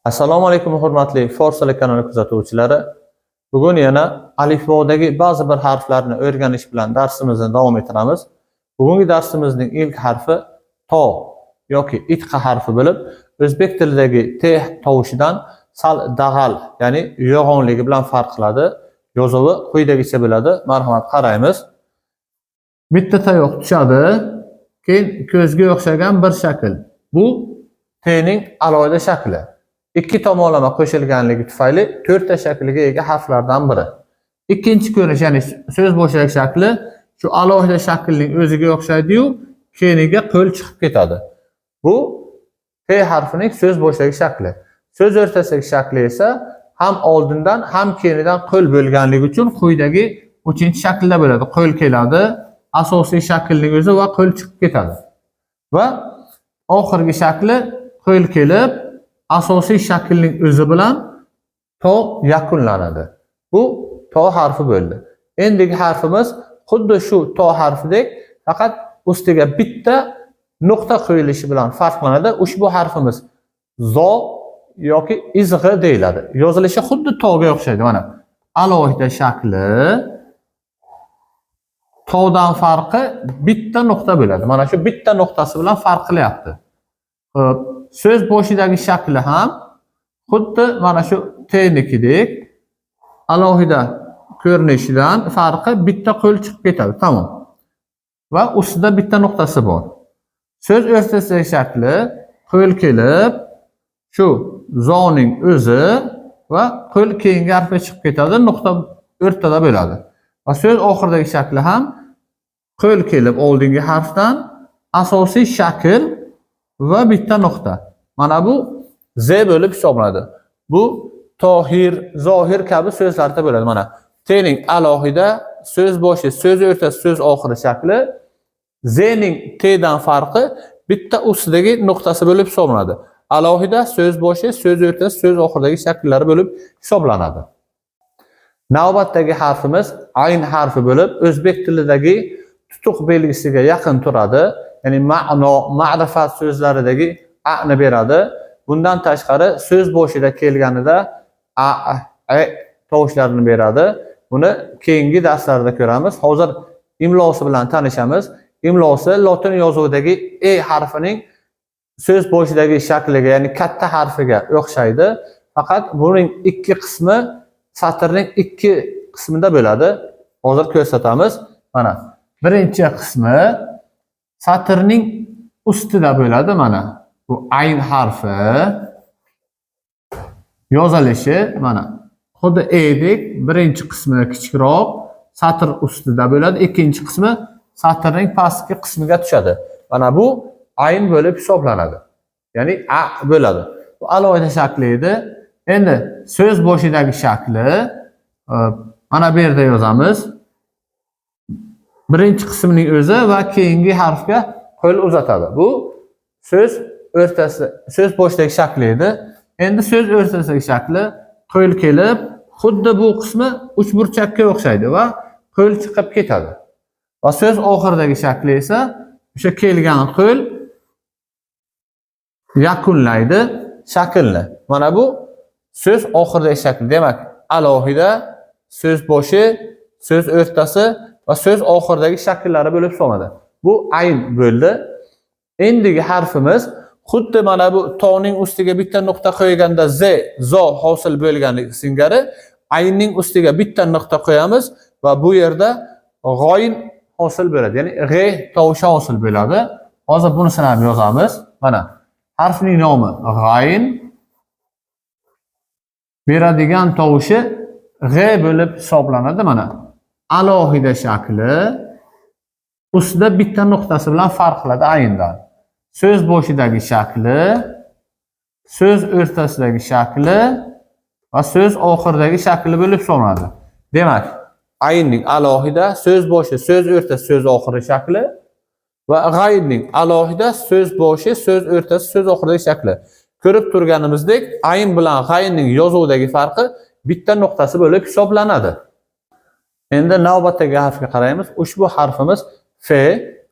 Assalomu alaykum, hurmatli Fors tili kanali kuzatuvchilari. Bugun yana alifbodagi ba'zi bir harflarni o'rganish bilan darsimizni davom ettiramiz. Bugungi darsimizning ilk harfi to yoki itqa harfi bo'lib, o'zbek tilidagi t tovushidan sal dag'al, ya'ni yo'g'onligi bilan farq qiladi. Yozuvi quyidagicha bo'ladi. Marhamat, qaraymiz. Bitta tayoq tushadi, keyin ko'zga o'xshagan bir shakl. Bu t ning alohida shakli. Ikki tomonlama qo'shilganligi tufayli to'rtta shakliga ega harflardan biri. Ikkinchi ko'rinish, ya'ni so'z boshidagi shakli shu alohida shaklning o'ziga o'xshaydi-yu, keyiniga qo'l chiqib ketadi. Bu T harfining so'z boshidagi shakli. So'z o'rtasidagi shakli esa ham oldindan, ham keyinidan qo'l bo'lganligi uchun quyidagi uchinchi shaklda bo'ladi. Qo'l keladi, asosiy shaklning o'zi va qo'l chiqib ketadi. Va oxirgi shakli qo'l kelib, asosiy shaklning o'zi bilan to yakunlanadi. Bu to harfi bo'ldi. Endigi harfimiz xuddi shu to harfidek, faqat ustiga bitta nuqta qo'yilishi bilan farqlanadi. Ushbu harfimiz zo yoki izg'i deyiladi. Yozilishi xuddi toga o'xshaydi. Mana alohida shakli, todan farqi bitta nuqta bo'ladi. Mana shu bitta nuqtasi bilan farq qilyapti. Xo'p, so'z boshidagi shakli ham xuddi mana shu t nikidek, alohida ko'rinishidan farqi bitta qo'l chiqib ketadi, tamom. Va ustida bitta nuqtasi bor. So'z o'rtasidagi shakli qo'l kelib, shu zoning o'zi va qo'l keyingi harfga chiqib ketadi, nuqta o'rtada bo'ladi. Va so'z oxiridagi shakli ham qo'l kelib oldingi harfdan, asosiy shakl va bitta nuqta. Mana bu z bo'lib hisoblanadi. Bu Tohir, Zohir kabi so'zlarda bo'ladi. Mana T ning alohida so'z boshi, so'z o'rtasi, so'z oxiri shakli, Z ning T dan farqi bitta ustidagi nuqtasi bo'lib hisoblanadi. Alohida so'z boshi, so'z o'rtasi, so'z oxiridagi shakllari bo'lib hisoblanadi. Navbatdagi harfimiz ayn harfi bo'lib, o'zbek tilidagi tutuq belgisiga yaqin turadi. Ya'ni ma'no, ma'rifat so'zlaridagi a ni beradi. Bundan tashqari so'z boshida kelganida a, e tovushlarini beradi. Buni keyingi darslarda ko'ramiz. Hozir imlosi bilan tanishamiz. Imlosi lotin yozuvidagi e harfining so'z boshidagi shakliga, ya'ni katta harfiga o'xshaydi. Faqat buning ikki qismi satrning ikki qismida bo'ladi. Hozir ko'rsatamiz. Mana birinchi qismi satrning ustida bo'ladi mana. Bu ayn harfi yozilishi mana xuddi e dek, birinchi qismi kichikroq satr ustida bo'ladi, ikkinchi qismi satrning pastki qismiga tushadi. Mana bu ayn bo'lib hisoblanadi. Ya'ni a bo'ladi. Bu alohida shakli edi. Endi so'z boshidagi shakli mana bu yerda yozamiz. Birinchi qismining o'zi va keyingi harfga qo'l uzatadi. Bu so'z o'rtasi, so'z boshidagi shakli edi. Endi so'z o'rtasidagi shakli qo'l kelib, xuddi bu qismi uchburchakka o'xshaydi va qo'l chiqib ketadi. Va so'z oxiridagi shakli esa o'sha kelgan qo'l yakunlaydi shaklni. Mana bu so'z oxiridagi shakl. Demak, alohida so'z boshi, so'z o'rtasi va so'z oxiridagi shakllari bo'lib hisoblanadi. Bu ayn bo'ldi. Endigi harfimiz xuddi mana bu toning ustiga bitta nuqta qo'yganda z, zo hosil bo'lgani singari aynning ustiga bitta nuqta qo'yamiz va bu yerda g'oyin hosil bo'ladi. Ya'ni g'e tovushi hosil bo'ladi. Hozir bunisini ham yozamiz. Mana harfning nomi g'ayn, beradigan tovushi g'e bo'lib hisoblanadi mana. Alohida shakli, ustida bitta nuqtasi bilan farq qiladi ayndan. So'z boshidagi shakli, so'z o'rtasidagi shakli va so'z oxiridagi shakli bo'lib hisoblanadi. Demak, aynning alohida so'z boshi, so'z o'rtasi, so'z oxiri shakli va g'aynning alohida so'z boshi, so'z o'rtasi, so'z oxiridagi shakli. Ko'rib turganimizdek, ayn bilan g'aynning yozuvidagi farqi bitta nuqtasi bo'lib hisoblanadi. Endi navbatdagi harfga qaraymiz. Ushbu harfimiz f,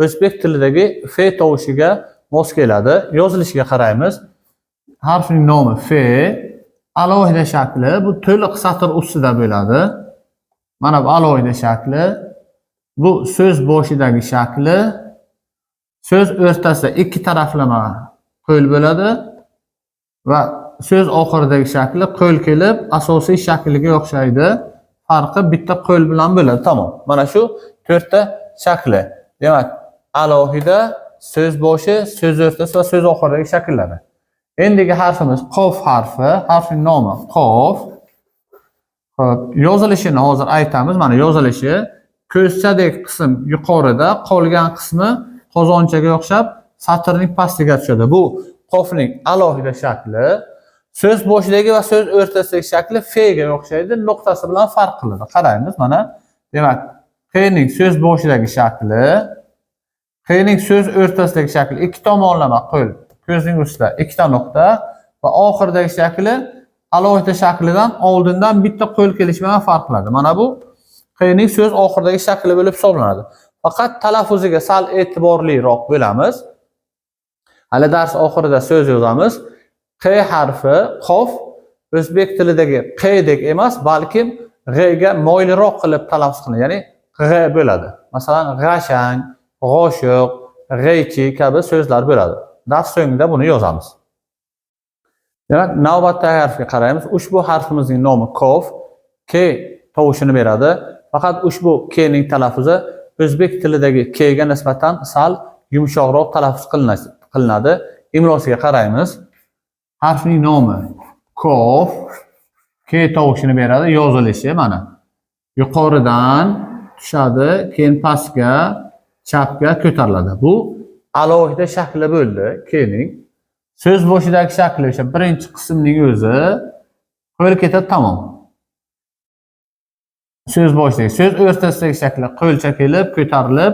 o'zbek tilidagi f tovushiga mos keladi. Yozilishiga qaraymiz. Harfning nomi F. Alohida shakli bu to'liq satr ustida bo'ladi. Mana bu alohida shakli. Bu so'z boshidagi shakli. So'z o'rtasida ikki taraflama qo'l bo'ladi va so'z oxiridagi shakli qo'l kelib asosiy shakliga o'xshaydi. Farqi bitta qo'l bilan bo'ladi. Tamom. Mana shu to'rtta shakli. Demak, alohida, so'z boshi, so'z o'rtasi va so'z oxiridagi shakllari. Endigi harfimiz qof harfi. Harfning nomi qof. Xo'p, yozilishini hozir aytamiz. Mana yozilishi ko'zchadek qism yuqorida, qolgan qismi qozonchaga o'xshab satrning pastiga tushadi. Bu qofning alohida shakli. So'z boshidagi va so'z o'rtasidagi shakli f ga o'xshaydi, nuqtasi bilan farq qiladi. Qaraymiz mana. Demak, q ning so'z boshidagi shakli, q ning so'z o'rtasidagi shakli ikki tomonlama qo'l, ko'zning ustida ikkita nuqta va oxiridagi shakli alohida shaklidan oldindan bitta qo'l kelishi bilan farq qiladi. Mana bu q ning so'z oxiridagi shakli bo'lib hisoblanadi. Faqat talaffuziga sal e'tiborliroq bo'lamiz. Hali dars oxirida so'z yozamiz. Q harfi, qof o'zbek tilidagi q dek emas, balkim g'ga ga moyilroq qilib talaffuz qilinadi, ya'ni g'e bo'ladi. Masalan, g'ashang, g'oshiq, g'eychi kabi so'zlar bo'ladi. Dars so'ngida buni yozamiz. Demak, navbatdagi harfga qaraymiz. Ushbu harfimizning nomi kof, k tovushini beradi. Faqat ushbu k ning talaffuzi o'zbek tilidagi k ga nisbatan sal yumshoqroq talaffuz qilinadi. Imlosiga qaraymiz. Harfning nomi kof, k tovushini beradi. Yozilishi mana yuqoridan tushadi, keyin pastga, chapga ko'tariladi. Bu alohida shakli bo'ldi k ning. So'z boshidagi shakli o'sha birinchi qismning o'zi qo'l ketadi, tamom. So'z boshidagi, so'z o'rtasidagi shakli qo'lcha kelib, ko'tarilib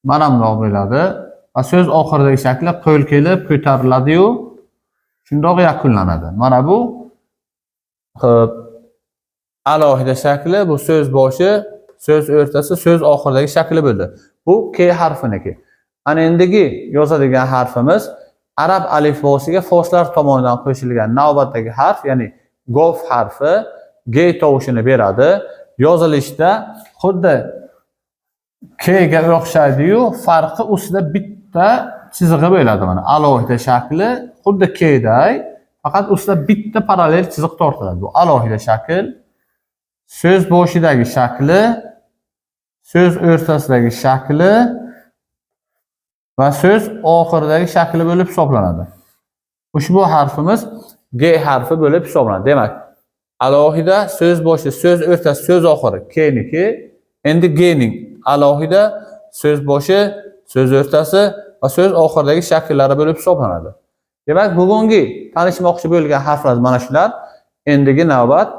mana bundoq bo'ladi. Va so'z oxiridagi shakli qo'l kelib ko'tariladi-yu, shundoq yakunlanadi. Mana bu xo'p, alohida shakli, bu so'z boshi, so'z o'rtasi, so'z oxiridagi shakli bo'ldi. Bu K harfiniki. Ana endigi yozadigan harfimiz arab alifbosiga forslar tomonidan qo'shilgan navbatdagi harf, ya'ni gof harfi G tovushini beradi. Yozilishda xuddi K ga o'xshaydi-yu, farqi ustida bitta chizig'i bo'ladi mana. Alohida shakli xuddi Kday, faqat ustida bitta parallel chiziq tortiladi. Bu alohida shakl. So'z boshidagi shakli, so'z o'rtasidagi shakli va so'z oxiridagi shakli bo'lib hisoblanadi. Ushbu harfimiz G harfi bo'lib hisoblanadi. Demak, alohida so'z boshi, so'z o'rtasi, so'z oxiri K niki. Endi G ning alohida so'z boshi, so'z o'rtasi va so'z oxiridagi shakllari bo'lib hisoblanadi. Demak, bugungi tanishmoqchi bo'lgan harflar mana shular. Endigi navbat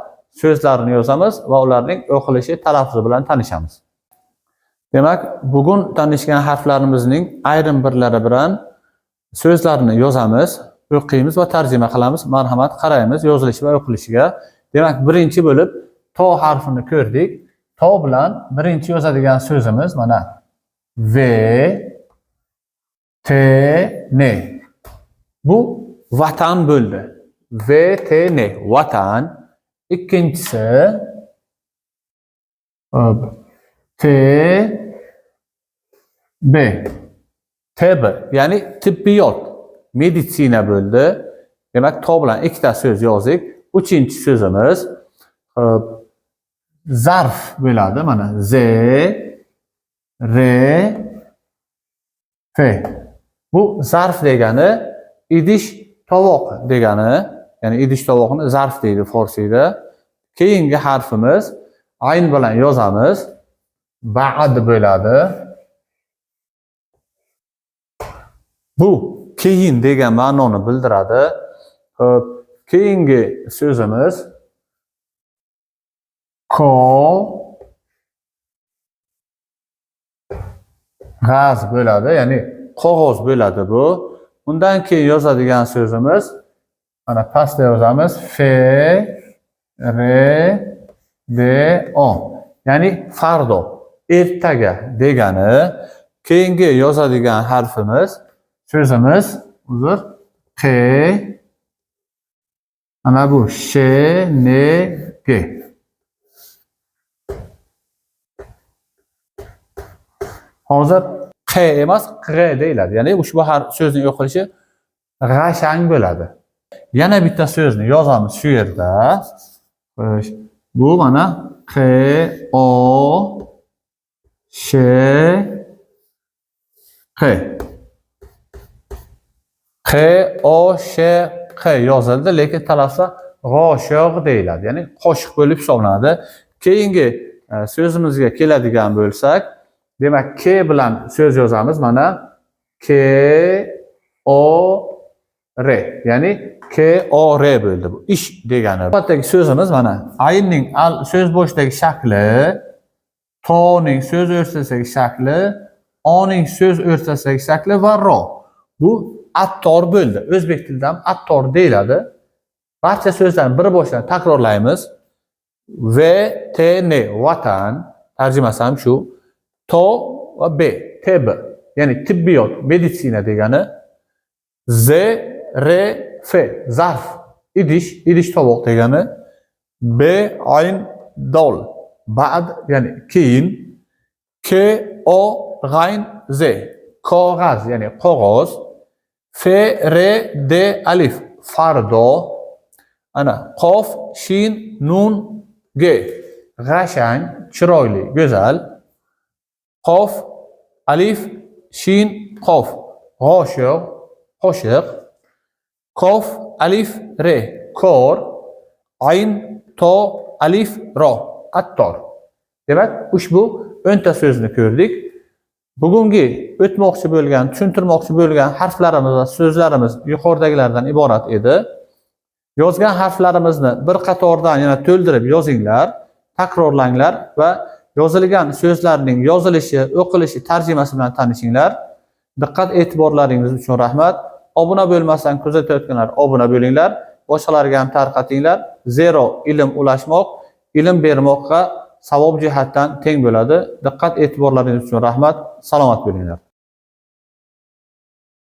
so'zlarni yozamiz va ularning o'qilishi, talaffuzi bilan tanishamiz. Demak, bugun tanishgan harflarimizning ayrim birlari bilan so'zlarni yozamiz, o'qiymiz va tarjima qilamiz. Marhamat, qaraymiz yozilishi va o'qilishiga. Demak, birinchi bo'lib to harfini ko'rdik. To bilan birinchi yozadigan so'zimiz mana V T N. Bu vatan bo'ldi. V T N vatan. Ikkinchisi T B TB, ya'ni tibbiyot, meditsina bo'ldi. Demak, to bilan ikkita so'z yozdik. Uchinchi so'zimiz zarf bo'ladi. Mana Z R F. Bu zarf degani idish tovoq degani, ya'ni idish tovoqni zarf deydi forsiyda. Keyingi harfimiz ayn bilan yozamiz. Ba'd bo'ladi. Bu keyin degan ma'noni bildiradi. Xo'p, keyingi so'zimiz ko g'az bo'ladi, ya'ni qog'oz bo'ladi bu. Undan keyin yozadigan so'zimiz mana pastda yozamiz F R D O, ya'ni fardo, ertaga degani. Keyingi yozadigan harfimiz, so'zimiz, uzr, Q Mana bu Sh, N, G. Hozir Q emas, Q deyiladi. Ya'ni ushbu harf so'zning o'qilishi g'ashang bo'ladi. Yana bitta so'zni yozamiz shu yerda. Xo'sh, bu mana Q, O, Sh, Q. Q, O, Sh, Q yozildi, lekin talaffuzda g'oshiq deyiladi. Ya'ni qoshiq bo'lib hisoblanadi. Keyingi so'zimizga keladigan bo'lsak, demak K bilan so'z yozamiz. Mana K, O, R. Ya'ni K, O, R bo'ldi bu. Ish degani. Navbatdagi so'zimiz mana aynning so'z boshidagi shakli, toning so'z o'rtasidagi shakli, oning so'z o'rtasidagi shakli va ro. Bu attor bo'ldi. O'zbek tilida ham attor deyiladi. Barcha so'zlarni bir boshdan takrorlaymiz. V, T, N, vatan, tarjimasi ham shu. To va B, TB, ya'ni tibbiyot, meditsina degani. Z, R, F, zarf, idish, idish tovoq degani. B, ayn, dol, ba'd, ya'ni keyin. K, O, g'ayn, Z, qog'oz, ya'ni qog'oz. F, R, D, alif, fardo. Ana qof, shin, nun, G, g'ashang, chiroyli, go'zal. Qof, alif, shin, qof, g'oshiq, qoshiq. Kof, alif, R, kor. Ayn, to, alif, ro, attor. Demak, ushbu 10 ta so'zni ko'rdik. Bugungi o'tmoqchi bo'lgan, tushuntirmoqchi bo'lgan harflarimiz va so'zlarimiz yuqoridagilardan iborat edi. Yozgan harflarimizni bir qatordan yana to'ldirib yozinglar, takrorlanglar va yozilgan so'zlarning yozilishi, o'qilishi, tarjimasi bilan tanishinglar. Diqqat e'tiborlaringiz uchun rahmat. Obuna bo'lmasdan kuzatayotganlar obuna bo'linglar, boshqalarga ham tarqatinglar. Zero ilm ulashmoq, ilm bermoqqa savob jihatdan teng bo'ladi. Diqqat e'tiborlaringiz uchun rahmat. Salomat bo'linglar.